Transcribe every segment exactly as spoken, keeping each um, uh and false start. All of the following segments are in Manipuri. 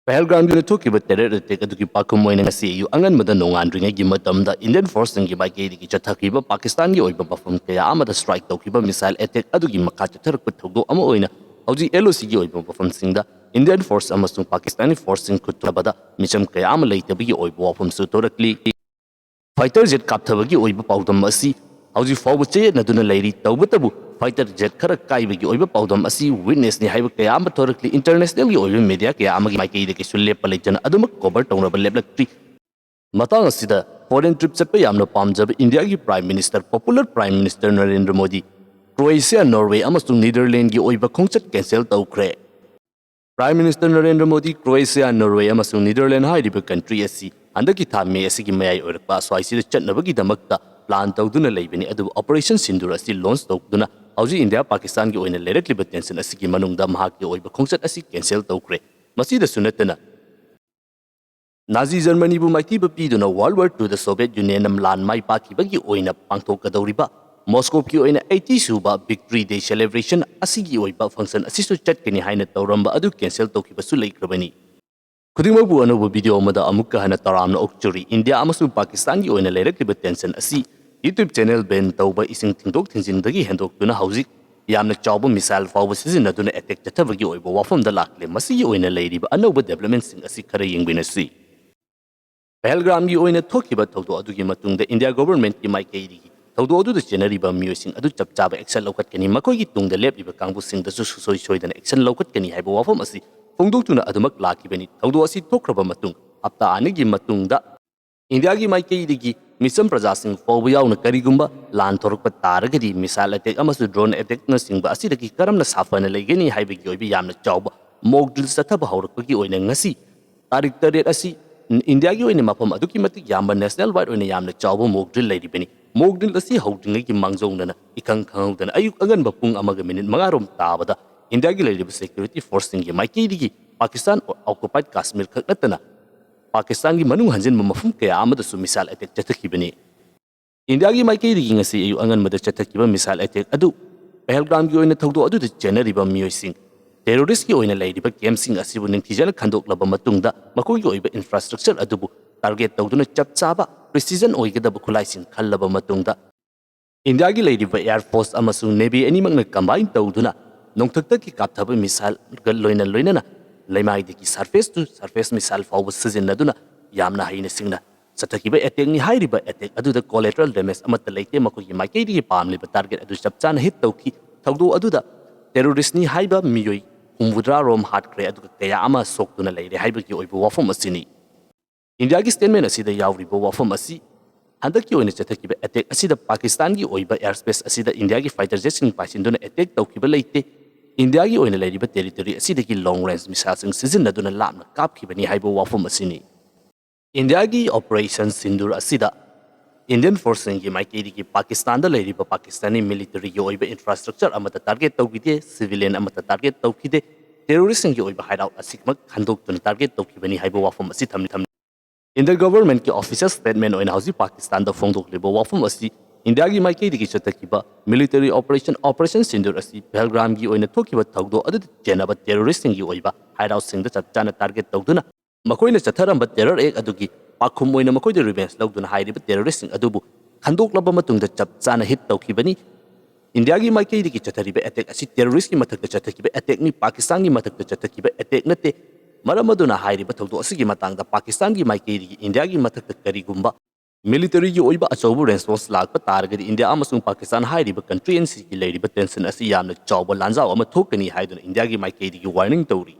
ꯄꯍꯜꯒꯥꯝꯒꯤ ꯑꯣꯏꯅ ꯊꯣꯛꯈꯤꯕ terror attack ꯑꯗꯨꯒꯤ ꯄꯥꯎꯈꯨꯝ ꯑꯣꯏꯅ ꯉꯁꯤ ꯑꯌꯨꯛ ꯑꯉꯟꯕꯗ ꯅꯣꯡꯉꯥꯟꯗ꯭ꯔꯤꯉꯩꯒꯤ ꯃꯇꯝꯗ Indian force ꯁꯤꯡꯒꯤ ꯃꯥꯏꯀꯩꯗꯒꯤ ꯆꯠꯊꯈꯤꯕ ꯄꯥꯀꯤꯁꯇꯥꯟꯒꯤ ꯑꯣꯏꯕ ꯃꯐꯝ ꯀꯌꯥ ꯑꯃꯗ strike ꯇꯧꯈꯤꯕ missile attack ꯑꯗꯨꯒꯤ ꯃꯈꯥ ꯆꯠꯊꯔꯛꯄ ꯊꯧꯗꯣꯛ ꯑꯃ ꯑꯣꯏꯅ ꯍꯧꯖꯤꯛ LOC ꯒꯤ ꯑꯣꯏꯕ ꯃꯐꯝꯁꯤꯡꯗ Indian force ꯑꯃꯁꯨꯡ ꯄꯥꯀꯤꯁꯇꯥꯅꯤ force ꯁꯤꯡ ꯈꯨꯠ ꯊꯥꯕꯗ ꯃꯤꯆꯝ ꯀꯌꯥ ꯑꯃ ꯂꯩꯇꯕꯒꯤ ꯑꯣꯏꯕ ꯋꯥꯐꯝꯁꯨ ꯊꯣꯔꯛꯂꯤ꯫ Fighter jet ꯀꯥꯞꯊꯕꯒꯤ ꯑꯣꯏꯕ ꯄꯥꯎꯗꯝ ꯑꯁꯤ ꯍꯧꯖꯤꯛ ꯐꯥꯎꯕ ꯆꯌꯦꯠꯅꯗꯨꯅ ꯂꯩꯔꯤ꯫ ꯇꯧꯕꯇꯕꯨ fighter jet ꯈꯔ ꯀꯥꯏꯕꯒꯤ ꯑꯣꯏꯕ ꯄꯥꯎꯗꯝ ꯑꯁꯤ witness ꯅꯤ ꯍꯥꯏꯕ ꯀꯌꯥ ꯑꯃ ꯊꯣꯔꯛꯂꯤ꯫ International ꯒꯤ ꯑꯣꯏꯕ media ꯀꯌꯥ ꯑꯃꯒꯤ ꯃꯥꯏꯀꯩꯗꯒꯤꯁꯨ ꯂꯦꯞꯄ ꯂꯩꯇꯅ ꯑꯗꯨꯃꯛ cover ꯇꯧꯅꯕ ꯂꯦꯞꯂꯛꯇ꯭ꯔꯤ꯫ ꯃꯇꯥꯡ ꯑꯁꯤꯗ foreign trip ꯆꯠꯄ ꯌꯥꯝꯅ ꯄꯥꯝꯖꯕ ꯏꯟꯗꯤꯌꯥꯒꯤ Prime Minister, popular Prime Minister Narendra Modi Croatia, Norway ꯑꯃꯁꯨꯡ Netherlands ꯒꯤ ꯑꯣꯏꯕ ꯈꯣꯡꯆꯠ cancel ꯇꯧꯈ꯭ꯔꯦ꯫ Prime Minister Narendra Modi Croatia, Norway ꯑꯃꯁꯨꯡ Netherlands ꯍꯥꯏꯔꯤꯕ country ꯑꯁꯤ ꯍꯟꯗꯛꯀꯤ ꯊꯥ ꯃꯦ ꯑꯁꯤꯒꯤ ꯃꯌꯥꯏ ꯑꯣꯏꯔꯛꯄ ꯑꯁ꯭ꯋꯥꯏꯁꯤꯗ ꯆꯠꯅꯕꯒꯤꯗꯃꯛꯇ plan ꯇꯧꯗꯨꯅ ꯂꯩꯕꯅꯤ, ꯑꯗꯨꯕꯨ Operation Sindoor ꯑꯁꯤ launch ꯇꯧꯗꯨꯅ ꯍꯧꯖꯤꯛ ꯏꯟꯗꯤꯌꯥ ꯄꯥꯀꯤꯁꯇꯥꯟꯒꯤ ꯑꯣꯏꯅ ꯂꯩꯔꯛꯂꯤꯕ tension ꯑꯁꯤꯒꯤ ꯃꯅꯨꯡꯗ ꯃꯍꯥꯛꯀꯤ ꯑꯣꯏꯕ ꯈꯣꯡꯆꯠ ꯑꯁꯤ cancel ꯇꯧꯈ꯭ꯔꯦ꯫ ꯃꯁꯤꯗꯁꯨ ꯅꯠꯇꯅ ꯅꯥꯖꯤ ꯖꯔꯃꯅꯤꯕꯨ ꯃꯥꯏꯊꯤꯕ ꯄꯤꯗꯨꯅ World War Two ꯗ Soviet Union ꯅ ꯂꯥꯟ ꯃꯥꯏ ꯄꯥꯛꯈꯤꯕꯒꯤ ꯑꯣꯏꯅ ꯄꯥꯡꯊꯣꯛꯀꯗꯧꯔꯤꯕ ꯃꯣꯁꯀꯣꯞꯀꯤ ꯑꯣꯏꯅ eighty ꯁꯨꯕ Victory Day celebration ꯑꯁꯤꯒꯤ ꯑꯣꯏꯕ function ꯑꯁꯤꯁꯨ ꯆꯠꯀꯅꯤ ꯍꯥꯏꯅ ꯇꯧꯔꯝꯕ ꯑꯗꯨ cancel ꯇꯧꯈꯤꯕꯁꯨ ꯂꯩꯈ꯭ꯔꯕꯅꯤ꯫ ꯈꯨꯗꯤꯡꯃꯛꯄꯨ ꯑꯅꯧꯕ video ꯑꯃꯗ ꯑꯃꯨꯛꯀ ꯍꯟꯅ ꯇꯔꯥꯝꯅ ꯑꯣꯛꯆꯔꯤ꯫ ꯏꯟꯗꯤꯌꯥ ꯑꯃꯁꯨꯡ ꯄꯥꯀꯤꯁꯇꯥꯟꯒꯤ ꯑꯣꯏꯅ ꯂꯩꯔꯛꯂꯤꯕ tension ꯑꯁꯤ YouTube channel ban ꯇꯧꯕ, ꯏꯁꯤꯡ ꯊꯤꯡꯗꯣꯛ ꯊꯤꯡꯖꯤꯟꯗꯒꯤ ꯍꯦꯟꯗꯣꯛꯇꯨꯅ ꯍꯧꯖꯤꯛ ꯌꯥꯝꯅ ꯆꯥꯎꯕ missile ꯐꯥꯎꯕ ꯁꯤꯖꯤꯟꯅꯗꯨꯅ attack ꯆꯠꯊꯕꯒꯤ ꯑꯣꯏꯕ ꯋꯥꯐꯝꯗ ꯂꯥꯛꯂꯦ꯫ ꯃꯁꯤꯒꯤ ꯑꯣꯏꯅ ꯂꯩꯔꯤꯕ ꯑꯅꯧꯕ development ꯁꯤꯡ ꯑꯁꯤ ꯈꯔ ꯌꯦꯡꯃꯤꯟꯅꯁꯤ꯫ ꯄꯍꯜꯒꯥꯝꯒꯤ ꯑꯣꯏꯅ ꯊꯣꯛꯈꯤꯕ ꯊꯧꯗꯣꯛ ꯑꯗꯨꯒꯤ ꯃꯇꯨꯡꯗ ꯏꯟꯗꯤꯌꯥ government ꯀꯤ ꯃꯥꯏꯀꯩꯗꯒꯤ ꯊꯧꯗꯣꯛ ꯑꯗꯨꯗ ꯆꯦꯟꯅꯔꯤꯕ ꯃꯤꯑꯣꯏꯁꯤꯡ ꯑꯗꯨ ꯆꯞ ꯆꯥꯕ action ꯂꯧꯈꯠꯀꯅꯤ꯫ ꯃꯈꯣꯏꯒꯤ ꯇꯨꯡꯗ ꯂꯦꯞꯂꯤꯕ ꯀꯥꯡꯕꯨꯁꯤꯡꯗꯁꯨ ꯁꯨꯡꯁꯣꯏ ꯁꯣꯏꯗꯅ action ꯂꯧꯈꯠꯀꯅꯤ ꯍꯥꯏꯕ ꯋꯥꯐꯝ ꯑꯁꯤ ꯐꯣꯡꯗꯣꯛꯇꯨꯅ ꯑꯗꯨꯃꯛ ꯂꯥꯛꯈꯤꯕꯅꯤ꯫ ꯊꯧꯗꯣꯛ ꯑꯁꯤ ꯊꯣꯛꯈ꯭ꯔꯕ ꯃꯇꯨꯡ ꯍꯞꯇꯥ ꯑꯅꯤꯒꯤ ꯃꯇꯨꯡꯗ ꯏꯟꯗꯤꯌꯥꯒꯤ ꯃꯥꯏꯀꯩꯗꯒꯤ ꯃꯤꯆꯝ ꯄ꯭ꯔꯖꯥꯁꯤꯡ ꯐꯥꯎꯕ ꯌꯥꯎꯅ ꯀꯔꯤꯒꯨꯝꯕ ꯂꯥꯟ ꯊꯣꯔꯛꯄ ꯇꯥꯔꯒꯗꯤ missile attack ꯑꯃꯁꯨꯡ drone attack ꯅꯆꯤꯡꯕ ꯑꯁꯤꯗꯒꯤ ꯀꯔꯝꯅ ꯁꯥꯐꯅ ꯂꯩꯒꯅꯤ ꯍꯥꯏꯕꯒꯤ ꯑꯣꯏꯕ ꯌꯥꯝꯅ ꯆꯥꯎꯕ mock drill ꯆꯠꯊꯕ ꯍꯧꯔꯛꯄꯒꯤ ꯑꯣꯏꯅ ꯉꯁꯤ ꯇꯥꯔꯤꯛ ꯇꯔꯦꯠ ꯑꯁꯤ ꯏꯟꯗꯤꯌꯥꯒꯤ ꯑꯣꯏꯅ ꯃꯐꯝ ꯑꯗꯨꯛꯀꯤ ꯃꯇꯤꯛ ꯌꯥꯝꯕ national wide ꯑꯣꯏꯅ ꯌꯥꯝꯅ ꯆꯥꯎꯕ mock drill ꯂꯩꯔꯤꯕꯅꯤ꯫ Mock drill ꯑꯁꯤ ꯍꯧꯗ꯭ꯔꯤꯉꯩꯒꯤ ꯃꯥꯡꯖꯧꯅꯅ ꯏꯈꯪ ꯈꯪꯍꯧꯗꯅ ꯑꯌꯨꯛ ꯑꯉꯟꯕ ꯄꯨꯡ ꯑꯃꯒ minute ꯃꯉꯥ ꯔꯣꯝ ꯇꯥꯕꯗ ꯏꯟꯗꯤꯌꯥꯒꯤ ꯂꯩꯔꯤꯕ security force ꯁꯤꯡꯒꯤ ꯃꯥꯏꯀꯩꯗꯒꯤ ꯄꯥꯀꯤꯁꯇꯥꯟ occupied ꯀꯥꯁꯃꯤꯔ ꯈꯛ ꯅꯠꯇꯅ ꯄꯥꯀꯤꯁꯇꯥꯟꯒꯤ ꯃꯅꯨꯡ ꯍꯟꯖꯤꯟꯕ ꯃꯐꯝ ꯀꯌꯥ ꯑꯃꯗꯁꯨ missile attack ꯆꯠꯊꯈꯤꯕꯅꯤ꯫ ꯏꯟꯗꯤꯌꯥꯒꯤ ꯃꯥꯏꯀꯩꯗꯒꯤ ꯉꯁꯤ ꯑꯌꯨꯛ ꯑꯉꯟꯕꯗ ꯆꯠꯊꯈꯤꯕ missile attack ꯑꯗꯨ ꯄꯍꯜꯒꯥꯝꯒꯤ ꯑꯣꯏꯅ ꯊꯧꯗꯣꯛ ꯑꯗꯨꯗ ꯆꯦꯟꯅꯔꯤꯕ ꯃꯤꯑꯣꯏꯁꯤꯡ ꯇꯦꯔꯣꯔꯤꯁꯀꯤ ꯑꯣꯏꯅ ꯂꯩꯔꯤꯕ ꯀꯦꯝꯞꯁꯤꯡ ꯑꯁꯤꯕꯨ ꯅꯤꯡꯊꯤꯖꯅ ꯈꯟꯗꯣꯛꯂꯕ ꯃꯇꯨꯡꯗ, ꯃꯈꯣꯏꯒꯤ ꯑꯣꯏꯕ ꯏꯟꯐ꯭ꯔꯥꯁ꯭ꯇ꯭ꯔꯛꯆꯔ ꯑꯗꯨꯕꯨ ꯇꯥꯔꯒꯦꯠ ꯇꯧꯗꯨꯅ ꯆꯞ ꯆꯥꯕ ꯄ꯭ꯔꯤꯁꯤꯖꯟ ꯑꯣꯏꯒꯗꯕ ꯈꯨꯠꯂꯥꯏꯁꯤꯡ ꯈꯜꯂꯕ ꯃꯇꯨꯡꯗ, ꯏꯟꯗꯤꯌꯥꯒꯤ ꯂꯩꯔꯤꯕ ꯑꯦꯌꯔ ꯐꯣꯔꯁ ꯑꯃꯁꯨꯡ ꯅꯦꯚꯤ ꯑꯅꯤꯃꯛꯅ ꯀꯝꯕꯥꯏꯟ ꯇꯧꯗꯨꯅ ꯅꯣꯡꯊꯛꯇꯒꯤ ꯀꯥꯞꯊꯕ ꯃꯤꯁꯥꯏꯜꯒ ꯂꯣꯏꯅ ꯂꯣꯏꯅꯅ ꯂꯩꯃꯥꯏꯗꯒꯤ surface to surface ꯃꯤꯁꯥꯏꯜ ꯐꯥꯎꯕ ꯁꯤꯖꯤꯟꯅꯗꯨꯅ ꯌꯥꯝꯅ ꯍꯩꯅ ꯁꯤꯡꯅ ꯆꯠꯊꯈꯤꯕ ꯑꯦꯇꯦꯛꯅꯤ꯫ ꯍꯥꯏꯔꯤꯕ ꯑꯦꯇꯦꯛ ꯑꯗꯨꯗ ꯀꯣꯂꯦꯇꯔꯦꯜ ꯗꯦꯃꯦꯖ ꯑꯃꯠꯇ ꯂꯩꯇꯦ꯫ ꯃꯈꯣꯏꯒꯤ ꯃꯥꯏꯀꯩꯗꯒꯤ ꯄꯥꯝꯂꯤꯕ ꯇꯥꯔꯒꯦꯠ ꯑꯗꯨ ꯆꯞ ꯆꯥꯅ ꯍꯤꯠ ꯇꯧꯈꯤ꯫ ꯊꯧꯗꯣꯛ ꯑꯗꯨꯗ ꯇꯦꯔꯣꯔꯤꯁꯅꯤ ꯍꯥꯏꯕ ꯃꯤꯑꯣꯏ ꯍꯨꯝꯐꯨꯇꯔꯥ ꯔꯣꯝ ꯍꯥꯠꯈ꯭ꯔꯦ, ꯑꯗꯨꯒ ꯀꯌꯥ ꯑꯃ ꯁꯣꯛꯇꯨꯅ ꯂꯩꯔꯦ ꯍꯥꯏꯕꯒꯤ ꯑꯣꯏꯕ ꯋꯥꯐꯝ ꯑꯁꯤꯅꯤ꯫ ꯏꯟꯗꯤꯌꯥꯒꯤ ꯁ꯭ꯇꯦꯠꯃꯦꯟ ꯑꯁꯤꯗ ꯌꯥꯎꯔꯤꯕ ꯋꯥꯐꯝ ꯑꯁꯤ, ꯍꯟꯗꯛꯀꯤ ꯑꯣꯏꯅ ꯆꯠꯊꯈꯤꯕ ꯑꯦꯇꯦꯛ ꯑꯁꯤꯗ ꯄꯥꯀꯤꯁꯇꯥꯟꯒꯤ ꯑꯣꯏꯕ ꯑꯦꯌꯔ ꯁ꯭ꯄꯦꯁ ꯑꯁꯤꯗ ꯏꯟꯗꯤꯌꯥꯒꯤ ꯐꯥꯏꯇꯔ ꯖꯦꯠꯁꯤꯡ ꯄꯥꯏꯁꯤꯟꯗꯨꯅ ꯑꯦꯇꯦꯛ ꯇꯧꯈꯤꯕ ꯂꯩꯇꯦ꯫ ꯏꯟꯗꯤꯌꯥꯒꯤ ꯑꯣꯏꯅ ꯂꯩꯔꯤꯕ ꯇꯦꯔꯤꯇꯣꯔꯤ ꯑꯁꯤꯗꯒꯤ ꯂꯣꯡ ꯔꯦꯟꯖ ꯃꯤꯁꯥꯏꯜꯁꯤꯡ ꯁꯤꯖꯤꯟꯅꯗꯨꯅ ꯂꯥꯞꯅ ꯀꯥꯞꯈꯤꯕꯅꯤ ꯍꯥꯏꯕ ꯋꯥꯐꯝ ꯑꯁꯤꯅꯤ꯫ ꯏꯟꯗꯤꯌꯥꯒꯤ ꯑꯣꯄꯔꯦꯁꯟ ꯁꯤꯟꯗꯨꯔ ꯑꯁꯤꯗ ꯏꯟꯗꯤꯌꯟ ꯐꯣꯔꯁꯁꯤꯡꯒꯤ ꯃꯥꯏꯀꯩꯗꯒꯤ ꯄꯥꯀꯤꯁꯇꯥꯟꯗ ꯂꯩꯔꯤꯕ ꯄꯥꯀꯤꯁꯇꯥꯅꯤ ꯃꯤꯂꯤꯇꯔꯤꯒꯤ ꯑꯣꯏꯕ ꯏꯟꯐ꯭ꯔꯥꯁ꯭ꯇ꯭ꯔꯛꯆꯔ ꯑꯃꯠꯇ ꯇꯥꯔꯒꯦꯠ ꯇꯧꯈꯤꯗꯦ, ꯁꯤꯚꯤꯂꯤꯌꯟ ꯑꯃꯠꯇ ꯇꯥꯔꯒꯦꯠ ꯇꯧꯈꯤꯗꯦ꯫ ꯇꯦꯔꯣꯔꯤꯁꯁꯤꯡꯒꯤ ꯑꯣꯏꯕ ꯍꯥꯏꯠꯑꯥꯎꯠ ꯑꯁꯤꯃꯛ ꯈꯟꯗꯣꯛꯇꯨꯅ ꯇꯥꯔꯒꯦꯠ ꯇꯧꯈꯤꯕꯅꯤ ꯍꯥꯏꯕ ꯋꯥꯐꯝ ꯑꯁꯤ ꯊꯝꯂꯤ ꯊꯝꯂꯤ꯫ ꯏꯟꯗꯤꯌꯟ ꯒꯚꯔꯟꯃꯦꯟꯠꯀꯤ ꯑꯣꯐꯤꯁꯤꯌꯦꯜ ꯁ꯭ꯇꯦꯠꯃꯦꯟꯠ ꯑꯣꯏꯅ ꯍꯧꯖꯤꯛ ꯄꯥꯀꯤꯁꯇꯥꯟꯗ ꯐꯣꯡꯗꯣꯛꯂꯤꯕ ꯋꯥꯐꯝ ꯑꯁꯤ ꯏꯟꯗꯤꯌꯥꯒꯤ ꯃꯥꯏꯀꯩꯗꯒꯤ ꯆꯠꯊꯈꯤꯕ ꯃꯤꯂꯤꯇꯔꯤ ꯑꯣꯄꯔꯦꯁꯟ, ꯑꯣꯄꯔꯦꯁꯟ ꯁꯤꯟꯗꯨꯔ ꯑꯁꯤ ꯄꯍꯜꯒꯥꯝꯒꯤ ꯑꯣꯏꯅ ꯊꯣꯛꯈꯤꯕ ꯊꯧꯗꯣꯛ ꯑꯗꯨꯗ ꯆꯦꯟꯅꯕ ꯇꯦꯔꯣꯔꯤꯁꯁꯤꯡꯒꯤ ꯑꯣꯏꯕ ꯍꯥꯏꯠꯑꯥꯎꯠꯁꯤꯡꯗ ꯆꯞ ꯆꯥꯅ ꯇꯥꯔꯒꯦꯠ ꯇꯧꯗꯨꯅ ꯃꯈꯣꯏꯅ ꯆꯠꯊꯔꯝꯕ ꯇꯦꯔꯣꯔ ꯑꯦꯛ ꯑꯗꯨꯒꯤ ꯄꯥꯎꯈꯨꯝ ꯑꯣꯏꯅ ꯃꯈꯣꯏꯗ ꯔꯤꯚꯦꯟꯖ ꯂꯧꯗꯨꯅ ꯍꯥꯏꯔꯤꯕ ꯇꯦꯔꯣꯔꯤꯁꯁꯤꯡ ꯑꯗꯨꯕꯨ ꯈꯟꯗꯣꯛꯂꯕ ꯃꯇꯨꯡꯗ ꯆꯞ ꯆꯥꯅ ꯍꯤꯠ ꯇꯧꯈꯤꯕꯅꯤ꯫ ꯏꯟꯗꯤꯌꯥꯒꯤ ꯃꯥꯏꯀꯩꯗꯒꯤ ꯆꯠꯊꯔꯤꯕ ꯑꯦꯇꯦꯛ ꯑꯁꯤ ꯇꯦꯔꯣꯔꯤꯁꯀꯤ ꯃꯊꯛꯇ ꯆꯠꯊꯈꯤꯕ ꯑꯦꯇꯦꯛꯅꯤ, ꯄꯥꯀꯤꯁꯇꯥꯟꯒꯤ ꯃꯊꯛꯇ ꯆꯠꯊꯈꯤꯕ ꯑꯦꯇꯦꯛ ꯅꯠꯇꯦ꯫ ꯃꯔꯝ ꯑꯗꯨꯅ ꯍꯥꯏꯔꯤꯕ ꯊꯧꯗꯣꯛ ꯑꯁꯤꯒꯤ ꯃꯇꯥꯡꯗ ꯄꯥꯀꯤꯁꯇꯥꯟꯒꯤ ꯃꯥꯏꯀꯩꯗꯒꯤ ꯏꯟꯗꯤꯌꯥꯒꯤ ꯃꯊꯛꯇ ꯀꯔꯤꯒꯨꯝꯕ ꯃꯤꯂꯤꯇꯔꯤꯒꯤ ꯑꯣꯏꯕ ꯑꯆꯧꯕ ꯔꯦꯁꯄꯣꯟꯁ ꯂꯥꯛꯄ ꯇꯥꯔꯒꯗꯤ ꯏꯟꯗꯤꯌꯥ ꯑꯃꯁꯨꯡ ꯄꯥꯀꯤꯁꯇꯥꯟ ꯍꯥꯏꯔꯤꯕ ꯀꯟꯇ꯭ꯔꯤ ꯑꯅꯤꯁꯤꯒꯤ ꯂꯩꯔꯤꯕ ꯇꯦꯟꯁꯟ ꯑꯁꯤ ꯌꯥꯝꯅ ꯆꯥꯎꯕ ꯂꯥꯟꯖꯥꯎ ꯑꯃ ꯊꯣꯛꯀꯅꯤ ꯍꯥꯏꯗꯨꯅ ꯏꯟꯗꯤꯌꯥꯒꯤ ꯃꯥꯏꯀꯩꯗꯒꯤ ꯋꯥꯔꯅꯤꯡ ꯇꯧꯔꯤ꯫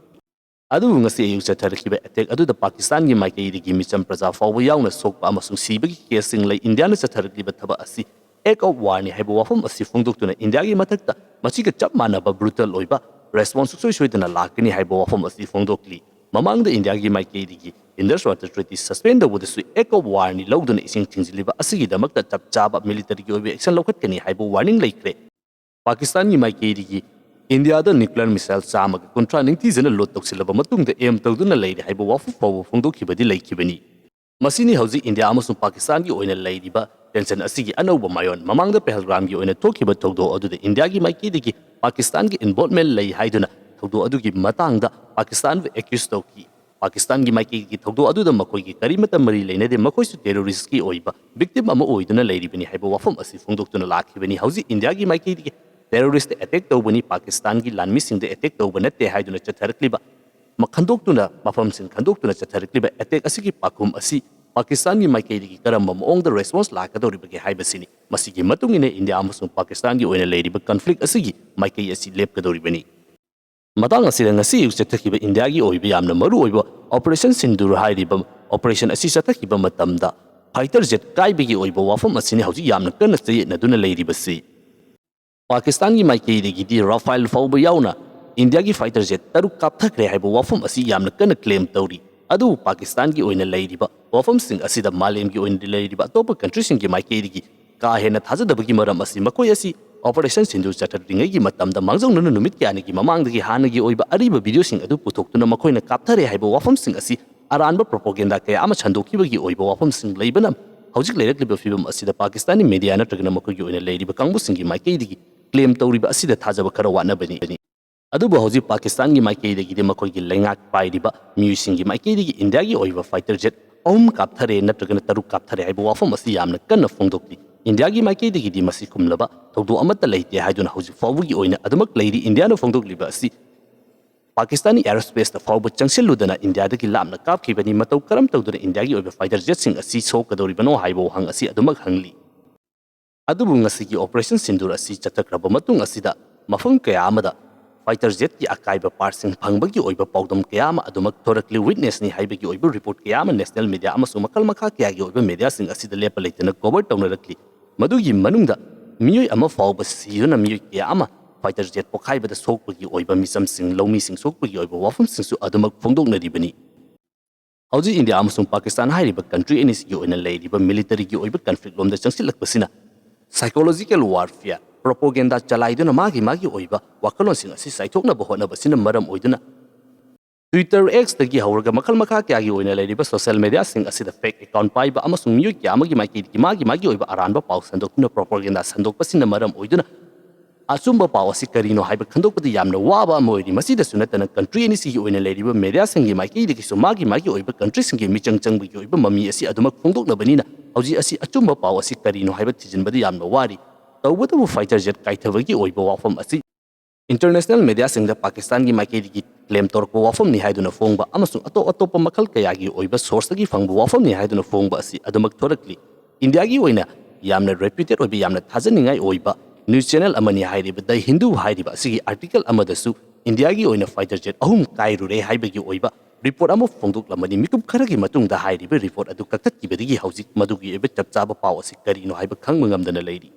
ꯑꯗꯨꯕꯨ ꯉꯁꯤ ꯑꯌꯨꯛ ꯆꯠꯊꯔꯛꯈꯤꯕ ꯑꯦꯇꯦꯛ ꯑꯗꯨꯗ ꯄꯥꯀꯤꯁꯇꯥꯟꯒꯤ ꯃꯥꯏꯀꯩꯗꯒꯤ ꯃꯤꯆꯝ ꯄ꯭ꯔꯖꯥ ꯐꯥꯎꯕ ꯌꯥꯎꯅ ꯁꯣꯛꯄ ꯑꯃꯁꯨꯡ ꯁꯤꯕꯒꯤ ꯀꯦꯁꯁꯤꯡ ꯂꯩ꯫ ꯏꯟꯗꯤꯌꯥꯅ ꯆꯠꯊꯔꯛꯂꯤꯕ ꯊꯕꯛ ꯑꯁꯤ ꯑꯦꯛ ꯑꯣꯐ ꯋꯥꯔꯅꯤ ꯍꯥꯏꯕ ꯋꯥꯐꯝ ꯑꯁꯤ ꯐꯣꯡꯗꯣꯛꯇꯨꯅ ꯏꯟꯗꯤꯌꯥꯒꯤ ꯃꯊꯛꯇ ꯃꯁꯤꯒ ꯆꯞ ꯃꯥꯟꯅꯕ ꯕ꯭ꯔꯨꯇꯦꯜ ꯑꯣꯏꯕ ꯔꯦꯁꯄꯣꯟꯁ ꯁꯨꯡꯁꯣꯏ ꯁꯣꯏꯗꯅ ꯂꯥꯛꯀꯅꯤ ꯍꯥꯏꯕ ꯋꯥꯐꯝ ꯑꯁꯤ ꯐꯣꯡꯗꯣꯛꯂꯤ꯫ ꯃꯃꯥꯡꯗ ꯏꯟꯗꯤꯌꯥꯒꯤ ꯃꯥꯏꯀꯩꯗꯒꯤ ꯏꯟꯗꯁ ꯋꯥꯇꯔ ꯇ꯭ꯔꯤꯇꯤ ꯁꯁꯄꯦꯟ ꯇꯧꯕꯗꯁꯨ ꯑꯦꯛ ꯑꯣꯐ ꯋꯥꯔꯅꯤ ꯂꯧꯗꯨꯅ ꯏꯁꯤꯡ ꯊꯤꯡꯖꯤꯜꯂꯤꯕ ꯑꯁꯤꯒꯤꯗꯃꯛꯇ ꯆꯞ ꯆꯥꯕ ꯃꯤꯂꯤꯇꯔꯤꯒꯤ ꯑꯣꯏꯕ ꯑꯦꯛꯁꯟ ꯂꯧꯈꯠꯀꯅꯤ ꯍꯥꯏꯕ ꯋꯥꯔꯅꯤꯡ ꯂꯩꯈ꯭ꯔꯦ꯫ ꯄꯥꯀꯤꯁꯇꯥꯟꯒꯤ ꯃꯥꯏꯀꯩꯗꯒꯤ ꯏꯟꯗꯤꯌꯥꯗ ꯅ꯭ꯌꯨꯀ꯭ꯂꯤꯌꯔ ꯃꯤꯁꯥꯏꯜ ꯆꯥꯝꯃꯒ ꯀꯨꯟꯊ꯭ꯔꯥ ꯅꯤꯡꯊꯤꯖꯅ ꯂꯣꯗ ꯇꯧꯁꯤꯜꯂꯕ ꯃꯇꯨꯡꯗ ꯑꯦꯝ ꯇꯧꯗꯨꯅ ꯂꯩꯔꯦ ꯍꯥꯏꯕ ꯋꯥꯐꯝ ꯐꯥꯎꯕ ꯐꯣꯡꯗꯣꯛꯈꯤꯕꯗꯤ ꯂꯩꯈꯤꯕꯅꯤ꯫ ꯃꯁꯤꯅꯤ ꯍꯧꯖꯤꯛ ꯏꯟꯗꯤꯌꯥ ꯑꯃꯁꯨꯡ ꯄꯥꯀꯤꯁꯇꯥꯟꯒꯤ ꯑꯣꯏꯅ ꯂꯩꯔꯤꯕ ꯇꯦꯟꯁꯟ ꯑꯁꯤꯒꯤ ꯑꯅꯧꯕ ꯃꯥꯏꯑꯣꯟ꯫ ꯃꯃꯥꯡꯗ ꯄꯦꯍꯜꯒꯥꯝꯒꯤ ꯑꯣꯏꯅ ꯊꯣꯛꯈꯤꯕ ꯊꯧꯗꯣꯛ ꯑꯗꯨꯗ ꯏꯟꯗꯤꯌꯥꯒꯤ ꯃꯥꯏꯀꯩꯗꯒꯤ ꯄꯥꯀꯤꯁꯇꯥꯟꯒꯤ ꯏꯟꯚꯣꯜꯚꯃꯦꯟ ꯂꯩ ꯍꯥꯏꯗꯨꯅ ꯊꯧꯗꯣꯛ ꯑꯗꯨꯒꯤ ꯃꯇꯥꯡꯗ ꯄꯥꯀꯤꯁꯇꯥꯟꯕꯨ ꯑꯦꯀ꯭ꯌꯨꯁ ꯇꯧꯈꯤ꯫ ꯄꯥꯀꯤꯁꯇꯥꯟꯒꯤ ꯃꯥꯏꯀꯩꯒꯤ ꯊꯧꯗꯣꯛ ꯑꯗꯨꯗ ꯃꯈꯣꯏꯒꯤ ꯀꯔꯤꯃꯠꯇ ꯃꯔꯤ ꯂꯩꯅꯗꯦ, ꯃꯈꯣꯏꯁꯨ ꯇꯦꯔꯣꯔꯤꯁꯀꯤ ꯑꯣꯏꯕ ꯚꯤꯛꯇꯤꯝ ꯑꯃ ꯑꯣꯏꯗꯨꯅ ꯂꯩꯔꯤꯕꯅꯤ ꯍꯥꯏꯕ ꯋꯥꯐꯝ ꯑꯁꯤ ꯐꯣꯡꯗꯣꯛꯇꯨꯅ ꯂꯥꯛꯈꯤꯕꯅꯤ꯫ ꯍꯧꯖꯤꯛ ꯏꯟꯗꯤꯌꯥꯒꯤ ꯃꯥꯏꯀꯩꯗꯒꯤ ꯇꯦꯔꯣꯔꯤꯁꯇ ꯑꯦꯇꯦꯛ ꯇꯧꯕꯅꯤ, ꯄꯥꯀꯤꯁꯇꯥꯟꯒꯤ ꯂꯥꯟꯃꯤꯁꯤꯡꯗ ꯑꯦꯇꯦꯛ ꯇꯧꯕ ꯅꯠꯇꯦ ꯍꯥꯏꯗꯨꯅ ꯆꯠꯊꯔꯛꯂꯤꯕ, ꯃ-, ꯈꯟꯗꯣꯛꯇꯨꯅ, ꯃꯐꯝꯁꯤꯡ ꯈꯟꯗꯣꯛꯇꯨꯅ ꯆꯠꯊꯔꯛꯂꯤꯕ ꯑꯦꯇꯦꯛ ꯑꯁꯤꯒꯤ ꯄꯥꯎꯈꯨꯝ ꯑꯁꯤ ꯄꯥꯀꯤꯁꯇꯥꯟꯒꯤ ꯃꯥꯏꯀꯩꯗꯒꯤ ꯀꯔꯝꯕ ꯃꯑꯣꯡꯗ ꯔꯦꯁꯄꯣꯟꯁ ꯂꯥꯛꯀꯗꯧꯔꯤꯕꯒꯦ ꯍꯥꯏꯕꯁꯤꯅꯤ꯫ ꯃꯁꯤꯒꯤ ꯃꯇꯨꯡ ꯏꯟꯅ ꯏꯟꯗꯤꯌꯥ ꯑꯃꯁꯨꯡ ꯄꯥꯀꯤꯁꯇꯥꯟꯒꯤ ꯑꯣꯏꯅ ꯂꯩꯔꯤꯕ ꯀꯟꯐ꯭ꯂꯤꯛ ꯑꯁꯤꯒꯤ ꯃꯥꯏꯀꯩ ꯑꯁꯤ ꯂꯦꯞꯀꯗꯧꯔꯤꯕꯅꯤ꯫ ꯃꯇꯥꯡ ꯑꯁꯤꯗ ꯉꯁꯤ ꯑꯌꯨꯛ ꯆꯠꯊꯈꯤꯕ ꯏꯟꯗꯤꯌꯥꯒꯤ ꯑꯣꯏꯕ ꯌꯥꯝꯅ ꯃꯔꯨ ꯑꯣꯏꯕ ꯑꯣꯄꯔꯦꯁꯟ ꯁꯤꯟꯗꯨꯔ ꯍꯥꯏꯔꯤꯕ ꯑꯣꯄꯔꯦꯁꯟ ꯑꯁꯤ ꯆꯠꯊꯈꯤꯕ ꯃꯇꯝꯗ ꯐꯥꯏꯇꯔ ꯖꯦꯠ ꯀꯥꯏꯕꯒꯤ ꯑꯣꯏꯕ ꯋꯥꯐꯝ ꯑꯁꯤꯅꯤ ꯍꯧꯖꯤꯛ ꯌꯥꯝꯅ ꯀꯟꯅ ꯆꯌꯦꯠꯅꯗꯨꯅ ꯂꯩꯔꯤꯕꯁꯤ꯫ ꯄꯥꯀꯤꯁꯇꯥꯟꯒꯤ ꯃꯥꯏꯀꯩꯗꯒꯤꯗꯤ ꯔꯥꯐꯥꯏꯜ ꯐꯥꯎꯕ ꯌꯥꯎꯅ ꯏꯟꯗꯤꯌꯥꯒꯤ ꯐꯥꯏꯇꯔ ꯖꯦꯠ ꯇꯔꯨꯛ ꯀꯥꯞꯊꯈ꯭ꯔꯦ ꯍꯥꯏꯕ ꯋꯥꯐꯝ ꯑꯁꯤ ꯌꯥꯝꯅ ꯀꯟꯅ ꯀ꯭ꯂꯦꯝ ꯇꯧꯔꯤ꯫ ꯑꯗꯨꯕꯨ ꯄꯥꯀꯤꯁꯇꯥꯟꯒꯤ ꯑꯣꯏꯅ ꯂꯩꯔꯤꯕ ꯋꯥꯐꯝꯁꯤꯡ ꯑꯁꯤꯗ ꯃꯥꯂꯦꯝꯒꯤ ꯑꯣꯏꯅ ꯂꯩꯔꯤꯕ ꯑꯇꯣꯞꯄ ꯀꯟꯇ꯭ꯔꯤꯁꯤꯡꯒꯤ ꯃꯥꯏꯀꯩꯗꯒꯤ ꯀꯥ ꯍꯦꯟꯅ ꯊꯥꯖꯗꯕꯒꯤ ꯃꯔꯝ ꯑꯁꯤ ꯃꯈꯣꯏ ꯑꯁꯤ ꯑꯣꯄꯔꯦꯁꯟ ꯁꯤꯟꯗꯨꯔ ꯆꯠꯊꯗ꯭ꯔꯤꯉꯩꯒꯤ ꯃꯇꯝꯗ ꯃꯥꯡꯖꯧꯅꯅ ꯅꯨꯃꯤꯠ ꯀꯌꯥꯅꯤꯒꯤ ꯃꯃꯥꯡꯗꯒꯤ ꯍꯥꯟꯅꯒꯤ ꯑꯣꯏꯕ ꯑꯔꯤꯕ ꯚꯤꯗꯤꯑꯣꯁꯤꯡ ꯑꯗꯨ ꯄꯨꯊꯣꯛꯇꯨꯅ ꯃꯈꯣꯏꯅ ꯀꯥꯞꯊꯔꯦ ꯍꯥꯏꯕ ꯋꯥꯐꯝꯁꯤꯡ ꯑꯁꯤ ꯑꯔꯥꯟꯕ ꯄ꯭ꯔꯣꯄꯣꯒꯦꯟꯗꯥ ꯀꯌꯥ ꯑꯃ ꯁꯟꯗꯣꯛꯈꯤꯕꯒꯤ ꯑꯣꯏꯕ ꯋꯥꯐꯝꯁꯤꯡ ꯂꯩꯕꯅ ꯍꯧꯖꯤꯛ ꯂꯩꯔꯛꯂꯤꯕ ꯐꯤꯕꯝ ꯑꯁꯤꯗ ꯄꯥꯀꯤꯁꯇꯥꯟꯒꯤ ꯃꯦꯗꯤꯌꯥ ꯅꯠꯇ꯭ꯔꯒꯅ ꯃꯈꯣꯏꯒꯤ ꯑꯣꯏꯅ ꯂꯩꯔꯤꯕ ꯀꯥꯡꯕꯨꯁꯤꯡꯒꯤ ꯃꯥꯏꯀꯩꯗꯒꯤ ꯀ꯭ꯂꯦꯝ ꯇꯧꯔꯤꯕ ꯑꯁꯤꯗ ꯊꯥꯖꯕ ꯈꯔ ꯋꯥꯠꯅꯕꯅꯤ꯫ ꯑꯗꯨꯕꯨ ꯍꯧꯖꯤꯛ ꯄꯥꯀꯤꯁꯇꯥꯟꯒꯤ ꯃꯥꯏꯀꯩꯗꯒꯤꯗꯤ ꯃꯈꯣꯏꯒꯤ ꯂꯩꯉꯥꯛ ꯄꯥꯏꯔꯤꯕ ꯃꯤꯑꯣꯏꯁꯤꯡꯒꯤ ꯃꯥꯏꯀꯩꯗꯒꯤ ꯏꯟꯗꯤꯌꯥꯒꯤ ꯑꯣꯏꯕ ꯐꯥꯏꯇꯔ ꯖꯦꯠ ꯑꯍꯨꯝ ꯀꯥꯞꯊꯔꯦ ꯅꯠꯇ꯭ꯔꯒꯅ ꯇꯔꯨꯛ ꯀꯥꯞꯊꯔꯦ ꯍꯥꯏꯕ ꯋꯥꯐꯝ ꯑꯁꯤ ꯌꯥꯝꯅ ꯀꯟꯅ ꯐꯣꯡꯗꯣꯛꯂꯤ꯫ ꯏꯟꯗꯤꯌꯥꯒꯤ ꯃꯥꯏꯀꯩꯗꯒꯤꯗꯤ ꯃꯁꯤ ꯈꯨꯝꯂꯕ ꯊꯧꯗꯣꯛ ꯑꯃꯠꯇ ꯂꯩꯇꯦ ꯍꯥꯏꯗꯨꯅ ꯍꯧꯖꯤꯛ ꯐꯥꯎꯕꯒꯤ ꯑꯣꯏꯅ ꯑꯗꯨꯃꯛ ꯂꯩꯔꯤ꯫ ꯏꯟꯗꯤꯌꯥꯅ ꯐꯣꯡꯗꯣꯛꯂꯤꯕ ꯑꯁꯤ ꯄꯥꯀꯤꯁꯇꯥꯟꯒꯤ ꯑꯦꯌꯔ ꯁ꯭ꯄꯦꯁꯇ ꯐꯥꯎꯕ ꯆꯪꯁꯤꯜꯂꯨꯗꯅ ꯏꯟꯗꯤꯌꯥꯗꯒꯤ ꯂꯥꯞꯅ ꯀꯥꯞꯈꯤꯕꯅꯤ꯫ ꯃꯇꯧ ꯀꯔꯝ ꯇꯧꯗꯨꯅ ꯏꯟꯗꯤꯌꯥꯒꯤ ꯑꯣꯏꯕ ꯐꯥꯏꯇꯔ ꯖꯦꯠꯁꯤꯡ ꯑꯁꯤ ꯁꯣꯛꯀꯗꯧꯔꯤꯕꯅꯣ ꯍꯥꯏꯕ ꯋꯥꯍꯪ ꯑꯁꯤ ꯑꯗꯨꯃꯛ ꯍꯪꯂꯤ꯫ ꯑꯗꯨꯕꯨ ꯉꯁꯤꯒꯤ ꯑꯣꯄꯔꯦꯁꯟ ꯁꯤꯟꯗꯨꯔ ꯑꯁꯤ ꯆꯠꯊꯈ꯭ꯔꯕ ꯃꯇꯨꯡ ꯑꯁꯤꯗ ꯃꯐꯝ ꯀꯌꯥ ꯑꯃꯗ ꯐꯥꯏꯇꯔ ꯖꯦꯠꯀꯤ ꯑꯀꯥꯏꯕ ꯄꯥꯔꯠꯁꯤꯡ ꯐꯪꯕꯒꯤ ꯑꯣꯏꯕ ꯄꯥꯎꯗꯝ ꯀꯌꯥ ꯑꯃ ꯑꯗꯨꯃꯛ ꯊꯣꯔꯛꯂꯤ꯫ ꯋꯤꯠꯅꯦꯁꯅꯤ ꯍꯥꯏꯕꯒꯤ ꯑꯣꯏꯕ ꯔꯤꯄꯣꯔꯠ ꯀꯌꯥ ꯑꯃ ꯅꯦꯁꯅꯦꯜ ꯃꯦꯗꯤꯌꯥ ꯑꯃꯁꯨꯡ ꯃꯈꯜ ꯃꯈꯥ ꯀꯌꯥꯒꯤ ꯑꯣꯏꯕ ꯃꯦꯗꯤꯌꯥꯁꯤꯡ ꯑꯁꯤꯗ ꯂꯦꯞꯄ ꯂꯩꯇꯅ ꯀꯣꯚꯔ ꯇꯧꯅꯔꯛꯂꯤ꯫ ꯃꯗꯨꯒꯤ ꯃꯅꯨꯡꯗ ꯃꯤꯑꯣꯏ ꯑꯃ ꯐꯥꯎꯕ ꯁꯤꯗꯨꯅ ꯃꯤꯑꯣꯏ ꯀꯌꯥ ꯑꯃ ꯐꯥꯏꯇꯔ ꯖꯦꯠ ꯄꯣꯈꯥꯏꯕꯗ ꯁꯣꯛꯄꯒꯤ ꯑꯣꯏꯕ ꯃꯤꯆꯝꯁꯤꯡ, ꯂꯧꯃꯤꯁꯤꯡ ꯁꯣꯛꯄꯒꯤ ꯑꯣꯏꯕ ꯋꯥꯐꯝꯁꯤꯡꯁꯨ ꯑꯗꯨꯃꯛ ꯐꯣꯡꯗꯣꯛꯅꯔꯤꯕꯅꯤ꯫ ꯍꯧꯖꯤꯛ ꯏꯟꯗꯤꯌꯥ ꯑꯃꯁꯨꯡ ꯄꯥꯀꯤꯁꯇꯥꯟ ꯍꯥꯏꯔꯤꯕ ꯀꯟꯇ꯭ꯔꯤ ꯑꯅꯤꯁꯤꯒꯤ ꯑꯣꯏꯅ ꯂꯩꯔꯤꯕ ꯃꯤꯂꯤꯇꯔꯤꯒꯤ ꯑꯣꯏꯕ ꯀꯟꯐ꯭ꯂꯤꯛ ꯂꯣꯝꯗ ꯆꯪꯁꯤꯜꯂꯛꯄꯁꯤꯅ ꯁꯥꯏꯀꯣꯂꯣꯖꯤꯀꯦꯜ ꯋꯥꯔꯐꯤꯌꯥꯔ, ꯄ꯭ꯔꯣꯄꯣꯒꯦꯟꯗꯥ ꯆꯂꯥꯏꯗꯨꯅ ꯃꯥꯒꯤ ꯃꯥꯒꯤ ꯑꯣꯏꯕ ꯋꯥꯈꯜꯂꯣꯟꯁꯤꯡ ꯑꯁꯤ ꯆꯥꯏꯊꯣꯛꯅꯕ ꯍꯣꯠꯅꯕꯁꯤꯅ ꯃꯔꯝ ꯑꯣꯏꯗꯨꯅ Twitter, X ꯇꯒꯤ ꯍꯧꯔꯒ ꯃꯈꯜ ꯃꯈꯥ ꯀꯌꯥꯒꯤ ꯑꯣꯏꯅ ꯂꯩꯔꯤꯕ ꯁꯣꯁꯤꯌꯦꯜ ꯃꯦꯗꯤꯌꯥꯁꯤꯡ ꯑꯁꯤꯗ ꯐꯦꯛ ꯑꯦꯀꯥꯎꯟ ꯄꯥꯏꯕ ꯑꯃꯁꯨꯡ ꯃꯤꯑꯣꯏ ꯀꯌꯥ ꯑꯃꯒꯤ ꯃꯥꯏꯀꯩꯗꯒꯤ ꯃꯥꯒꯤ ꯃꯥꯒꯤ ꯑꯣꯏꯕ ꯑꯔꯥꯟꯕ ꯄꯥꯎ ꯁꯟꯗꯣꯛꯇꯨꯅ ꯄ꯭ꯔꯣꯄꯣꯒꯦꯟꯗꯥ ꯁꯟꯗꯣꯛꯄꯁꯤꯅ ꯃꯔꯝ ꯑꯣꯏꯗꯨꯅ ꯑꯆꯨꯝꯕ ꯄꯥꯎ ꯑꯁꯤ ꯀꯔꯤꯅꯣ ꯍꯥꯏꯕ ꯈꯪꯗꯣꯛꯄꯗ ꯌꯥꯝꯅ ꯋꯥꯕ ꯑꯃ ꯑꯣꯏꯔꯤ꯫ ꯃꯁꯤꯗꯁꯨ ꯅꯠꯇꯅ country ꯑꯅꯤꯁꯤꯒꯤ ꯑꯣꯏꯅ ꯂꯩꯔꯤꯕ mediaꯁꯤꯡꯒꯤ ꯃꯥꯏꯀꯩꯗꯒꯤꯁꯨ ꯃꯥꯒꯤ ꯃꯥꯒꯤ ꯑꯣꯏꯕ countryꯁꯤꯡꯒꯤ ꯃꯤꯆꯪ ꯆꯪꯕꯒꯤ ꯑꯣꯏꯕ ꯃꯃꯤ ꯑꯁꯤ ꯑꯗꯨꯃꯛ ꯐꯣꯡꯗꯣꯛꯅꯕꯅꯤꯅ ꯍꯧꯖꯤꯛ ꯑꯁꯤ ꯑꯆꯨꯝꯕ ꯄꯥꯎ ꯑꯁꯤ ꯀꯔꯤꯅꯣ ꯍꯥꯏꯕ ꯊꯤꯖꯤꯟꯕꯗ ꯌꯥꯝꯅ ꯋꯥꯔꯤ꯫ ꯇꯧꯕꯇꯕꯨ fighter jet ꯀꯥꯏꯊꯕꯒꯤ ꯑꯣꯏꯕ ꯋꯥꯐꯝ ꯑꯁꯤ international mediaꯁꯤꯡꯗ ꯄꯥꯀꯤꯁꯇꯥꯟꯒꯤ ꯃꯥꯏꯀꯩꯗꯒꯤ claim ꯇꯧꯔꯛꯄ ꯋꯥꯐꯝꯅꯤ ꯍꯥꯏꯗꯨꯅ ꯐꯣꯡꯕ ꯑꯃꯁꯨꯡ ꯑꯇꯣꯞ ꯑꯇꯣꯞꯄ ꯃꯈꯜ ꯀꯌꯥꯒꯤ ꯑꯣꯏꯕ sourceꯇꯒꯤ ꯐꯪꯕ ꯋꯥꯐꯝꯅꯤ ꯍꯥꯏꯗꯨꯅ ꯐꯣꯡꯕ ꯑꯁꯤ ꯑꯗꯨꯃꯛ ꯊꯣꯔꯛꯂꯤ꯫ ꯏꯟꯗꯤꯌꯥꯒꯤ ꯑꯣꯏꯅ ꯌꯥꯝꯅ reputed ꯑꯣꯏꯕ, ꯌꯥꯝꯅ ꯊꯥꯖꯅꯤꯡꯉꯥꯏ ꯑꯣꯏꯕ news channel ꯑꯃꯅꯤ ꯍꯥꯏꯔꯤꯕ The Hindu ꯍꯥꯏꯔꯤꯕ ꯑꯁꯤꯒꯤ article ꯑꯃꯗꯁꯨ ꯏꯟꯗꯤꯌꯥꯒꯤ ꯑꯣꯏꯅ fighter jet ꯑꯍꯨꯝ ꯀꯥꯏꯔꯨꯔꯦ ꯍꯥꯏꯕꯒꯤ ꯑꯣꯏꯕ report ꯑꯃ ꯐꯣꯡꯗꯣꯛꯂꯝꯕꯅꯤ꯫ ꯃꯤꯀꯨꯞ ꯈꯔꯒꯤ ꯃꯇꯨꯡꯗ ꯍꯥꯏꯔꯤꯕ report ꯑꯗꯨ ꯀꯛꯊꯠꯈꯤꯕꯗꯒꯤ ꯍꯧꯖꯤꯛ ꯃꯗꯨꯒꯤ ꯑꯣꯏꯕ ꯆꯞ ꯆꯥꯕ ꯄꯥꯎ ꯑꯁꯤ ꯀꯔꯤꯅꯣ ꯍꯥꯏꯕ ꯈꯪꯕ ꯉꯝꯗꯅ ꯂꯩꯔꯤ꯫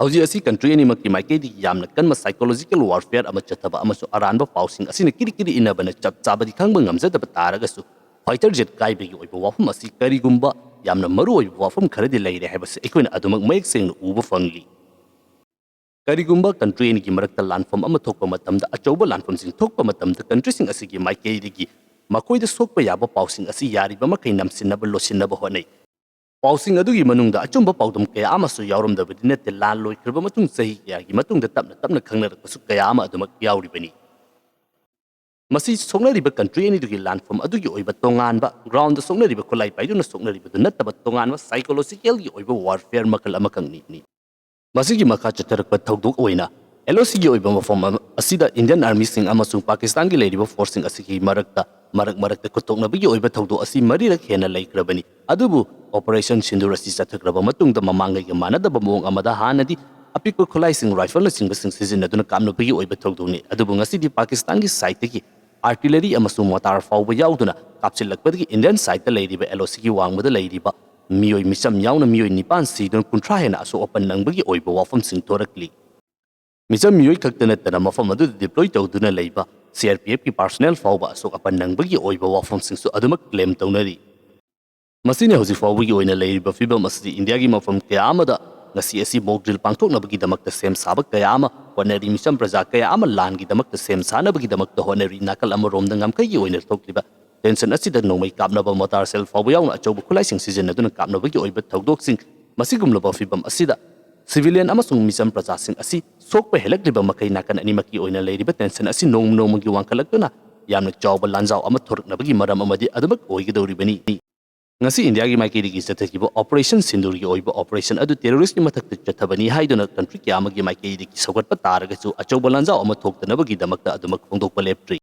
ꯍꯧꯖꯤꯛ ꯑꯁꯤ country ꯑꯅꯤꯃꯛꯀꯤ ꯃꯥꯏꯀꯩꯗꯒꯤ ꯌꯥꯝꯅ ꯀꯟꯕ psychological warfare ꯑꯃ ꯆꯠꯊꯕ ꯑꯃꯁꯨꯡ ꯑꯔꯥꯟꯕ ꯄꯥꯎꯁꯤꯡ ꯑꯁꯤꯅ ꯀꯤꯔꯤ ꯀꯤꯔꯤ ꯏꯟꯅꯕꯅ ꯆꯞ ꯆꯥꯕꯗꯤ ꯈꯪꯕ ꯉꯝꯖꯗꯕ ꯇꯥꯔꯒꯁꯨ, fighter jet ꯀꯥꯏꯕꯒꯤ ꯑꯣꯏꯕ ꯋꯥꯐꯝ ꯑꯁꯤ ꯀꯔꯤꯒꯨꯝꯕ ꯌꯥꯝꯅ ꯃꯔꯨ ꯑꯣꯏꯕ ꯋꯥꯐꯝ ꯈꯔꯗꯤ ꯂꯩꯔꯦ ꯍꯥꯏꯕꯁꯤ ꯑꯩꯈꯣꯏꯅ ꯑꯗꯨꯃꯛ ꯃꯌꯦꯛ ꯁꯦꯡꯅ ꯎꯕ ꯐꯪꯂꯤ꯫ ꯀꯔꯤꯒꯨꯝꯕ country ꯑꯅꯤꯒꯤ ꯃꯔꯛꯇ ꯂꯥꯟꯐꯝ ꯑꯃ ꯊꯣꯛꯄ ꯃꯇꯝꯗ, ꯑꯆꯧꯕ ꯂꯥꯟꯐꯝꯁꯤꯡ ꯊꯣꯛꯄ ꯃꯇꯝꯗ, countryꯁꯤꯡ ꯑꯁꯤꯒꯤ ꯃꯥꯏꯀꯩꯗꯒꯤ ꯃꯈꯣꯏꯗ ꯁꯣꯛꯄ ꯌꯥꯕ ꯄꯥꯎꯁꯤꯡ ꯑꯁꯤ ꯌꯥꯔꯤꯕ ꯃꯈꯩ ꯅꯝꯁꯤꯟꯅꯕ, ꯂꯣꯠꯁꯤꯟꯅꯕ ꯍꯣꯠꯅꯩ꯫ ꯄꯥꯎꯁꯤꯡ ꯑꯗꯨꯒꯤ ꯃꯅꯨꯡꯗ ꯑꯆꯨꯝꯕ ꯄꯥꯎꯗꯝ ꯀꯌꯥ ꯑꯃꯁꯨ ꯌꯥꯎꯔꯝꯗꯕꯗꯤ ꯅꯠꯇꯦ꯫ ꯂꯥꯟ ꯂꯣꯏꯈ꯭ꯔꯕ ꯃꯇꯨꯡ ꯆꯍꯤ ꯀꯌꯥꯒꯤ ꯃꯇꯨꯡꯗ ꯇꯞꯅ ꯇꯞꯅ ꯈꯪꯅꯔꯛꯄꯁꯨ ꯀꯌꯥ ꯑꯃ ꯑꯗꯨꯃꯛ ꯌꯥꯎꯔꯤꯕꯅꯤ꯫ ꯃꯁꯤ ꯁꯣꯛꯅꯔꯤꯕ country ꯑꯅꯤꯗꯨꯒꯤ ꯂꯥꯟꯐꯝ ꯑꯗꯨꯒꯤ ꯑꯣꯏꯕ ꯇꯣꯉꯥꯟꯕ, groundꯗ ꯁꯣꯛꯅꯔꯤꯕ, ꯈꯨꯠꯂꯥꯏ ꯄꯥꯏꯗꯨꯅ ꯁꯣꯛꯅꯔꯤꯕꯗꯨ ꯅꯠꯇꯕ, ꯇꯣꯉꯥꯟꯕ psychologicalꯒꯤ ꯑꯣꯏꯕ warfare ꯃꯈꯜ ꯑꯃꯈꯛꯅꯤ꯫ ꯃꯁꯤꯒꯤ ꯃꯈꯥ ꯆꯠꯊꯔꯛꯄ ꯊꯧꯗꯣꯛ ꯑꯣꯏꯅ LOCꯒꯤ ꯑꯣꯏꯕ ꯃꯐꯝ ꯑꯃ ꯑꯁꯤꯗ Indian armyꯁꯤꯡ ꯑꯃꯁꯨꯡ ꯄꯥꯀꯤꯁꯇꯥꯟꯒꯤ ꯂꯩꯔꯤꯕ forceꯁꯤꯡ ꯑꯁꯤꯒꯤ ꯃꯔꯛꯇ ꯃꯔꯛ ꯃꯔꯛꯇ ꯈꯨꯠꯊꯣꯛꯅꯕꯒꯤ ꯑꯣꯏꯕ ꯊꯧꯗꯣꯛ ꯑꯁꯤ ꯃꯔꯤꯔꯛ ꯍꯦꯟꯅ ꯂꯩꯈ꯭ꯔꯕꯅꯤ꯫ ꯑꯗꯨꯕꯨ Operation Sindoor ꯑꯁꯤ ꯆꯠꯊꯈ꯭ꯔꯕ ꯃꯇꯨꯡꯗ ꯃꯃꯥꯡꯉꯩꯒ ꯃꯥꯟꯅꯗꯕ ꯃꯑꯣꯡ ꯑꯃꯗ ꯍꯥꯟꯅꯗꯤ ꯑꯄꯤꯛꯄ ꯈꯨꯠꯂꯥꯏꯁꯤꯡ, rifleꯅꯆꯤꯡꯕꯁꯤꯡ ꯁꯤꯖꯤꯟꯅꯗꯨꯅ ꯀꯥꯞꯅꯕꯒꯤ ꯑꯣꯏꯕ ꯊꯧꯗꯣꯛꯅꯤ꯫ ꯑꯗꯨꯕꯨ ꯉꯁꯤꯗꯤ ꯄꯥꯀꯤꯁꯇꯥꯟꯒꯤ sideꯇꯒꯤ artillery ꯑꯃꯁꯨꯡ mortar ꯐꯥꯎꯕ ꯌꯥꯎꯗꯨꯅ ꯀꯥꯞꯁꯤꯜꯂꯛꯄꯗꯒꯤ Indian sideꯇ ꯂꯩꯔꯤꯕ LOCꯒꯤ ꯋꯥꯡꯃꯗ ꯂꯩꯔꯤꯕ ꯃꯤꯑꯣꯏ ꯃꯤꯆꯝ ꯌꯥꯎꯅ ꯃꯤꯑꯣꯏ ꯅꯤꯄꯥꯟ ꯁꯤꯗꯨꯅ ꯀꯨꯟꯊ꯭ꯔꯥ ꯍꯦꯟꯅ ꯑꯁꯣꯛ ꯑꯄꯟ ꯅꯪꯕꯒꯤ ꯑꯣꯏꯕ ꯋꯥꯐꯝꯁꯤꯡ ꯊꯣꯔꯛꯂꯤ꯫ ꯃꯤꯆꯝ ꯃꯤꯑꯣꯏ ꯈꯛꯇ ꯅꯠꯇꯅ ꯃꯐꯝ ꯑꯗꯨꯗ deploy ꯇꯧꯗꯨꯅ ꯂꯩꯕ CRPFꯀꯤ personnel ꯐꯥꯎꯕ ꯑꯁꯣꯛ ꯑꯄꯟ ꯅꯪꯕꯒꯤ ꯑꯣꯏꯕ ꯋꯥꯐꯝꯁꯤꯡꯁꯨ ꯑꯗꯨꯃꯛ claim ꯇꯧꯅꯔꯤ꯫ ꯃꯁꯤꯅꯤ ꯍꯧꯖꯤꯛ ꯐꯥꯎꯕꯒꯤ ꯑꯣꯏꯅ ꯂꯩꯔꯤꯕ ꯐꯤꯕꯝ ꯑꯁꯤ꯫ ꯏꯟꯗꯤꯌꯥꯒꯤ ꯃꯐꯝ ꯀꯌꯥ ꯑꯃꯗ ꯉꯁꯤ ꯑꯁꯤ mock drill ꯄꯥꯡꯊꯣꯛꯅꯕꯒꯤꯗꯃꯛꯇ ꯁꯦꯝ ꯁꯥꯕ ꯀꯌꯥ ꯑꯃ ꯍꯣꯠꯅꯔꯤ꯫ ꯃꯤꯆꯝ ꯄ꯭ꯔꯖꯥ ꯀꯌꯥ ꯑꯃ ꯂꯥꯟꯒꯤꯗꯃꯛꯇ ꯁꯦꯝ ꯁꯥꯅꯕꯒꯤꯗꯃꯛꯇ ꯍꯣꯠꯅꯔꯤ꯫ ꯅꯥꯀꯜ ꯑꯃꯔꯣꯝꯗ ꯉꯝꯈꯩꯒꯤ ꯑꯣꯏꯅ ꯊꯣꯛꯂꯤꯕ tension ꯑꯁꯤꯗ ꯅꯣꯡꯃꯩ ꯀꯥꯞꯅꯕ, mortar shell ꯐꯥꯎꯕ ꯌꯥꯎꯅ ꯑꯆꯧꯕ ꯈꯨꯠꯂꯥꯏꯁꯤꯡ ꯁꯤꯖꯤꯟꯅꯗꯨꯅ ꯀꯥꯞꯅꯕꯒꯤ ꯑꯣꯏꯕ ꯊꯧꯗꯣꯛꯁꯤꯡ꯫ ꯃꯁꯤꯒꯨꯝꯂꯕ ꯐꯤꯕꯝ ꯑꯁꯤꯗ Civilian ꯑꯃꯁꯨꯡ ꯃꯤꯆꯝ ꯄ꯭ꯔꯖꯥꯁꯤꯡ ꯑꯁꯤ ꯁꯣꯛꯄ ꯍꯦꯜꯂꯛꯂꯤꯕ ꯃꯈꯩ ꯅꯥꯀꯟ ꯑꯅꯤꯃꯛꯀꯤ ꯑꯣꯏꯅ ꯂꯩꯔꯤꯕ tension ꯑꯁꯤ ꯅꯣꯡꯃ ꯅꯣꯡꯃꯒꯤ ꯋꯥꯡꯈꯠꯂꯛꯇꯨꯅ ꯌꯥꯝꯅ ꯆꯥꯎꯕ ꯂꯥꯟꯖꯥꯎ ꯑꯃ ꯊꯣꯔꯛꯅꯕꯒꯤ ꯃꯔꯝ ꯑꯃꯗꯤ ꯑꯗꯨꯃꯛ ꯑꯣꯏꯒꯗꯧꯔꯤꯕꯅꯤ꯫ ꯉꯁꯤ ꯏꯟꯗꯤꯌꯥꯒꯤ ꯃꯥꯏꯀꯩꯗꯒꯤ ꯆꯠꯊꯈꯤꯕ Operation Sindoorꯒꯤ ꯑꯣꯏꯕ operation ꯑꯗꯨ terroristꯀꯤ ꯃꯊꯛꯇ ꯆꯠꯊꯕꯅꯤ ꯍꯥꯏꯗꯨꯅ country ꯀꯌꯥ ꯑꯃꯒꯤ ꯃꯥꯏꯀꯩꯗꯒꯤ ꯁꯧꯒꯠꯄ ꯇꯥꯔꯒꯁꯨ ꯑꯆꯧꯕ ꯂꯥꯟꯖꯥꯎ ꯑꯃ ꯊꯣꯛꯇꯅꯕꯒꯤꯗꯃꯛꯇ ꯑꯗꯨꯃꯛ ꯐꯣꯡꯗꯣꯛꯄ ꯂꯦꯞꯇ꯭ꯔꯤ꯫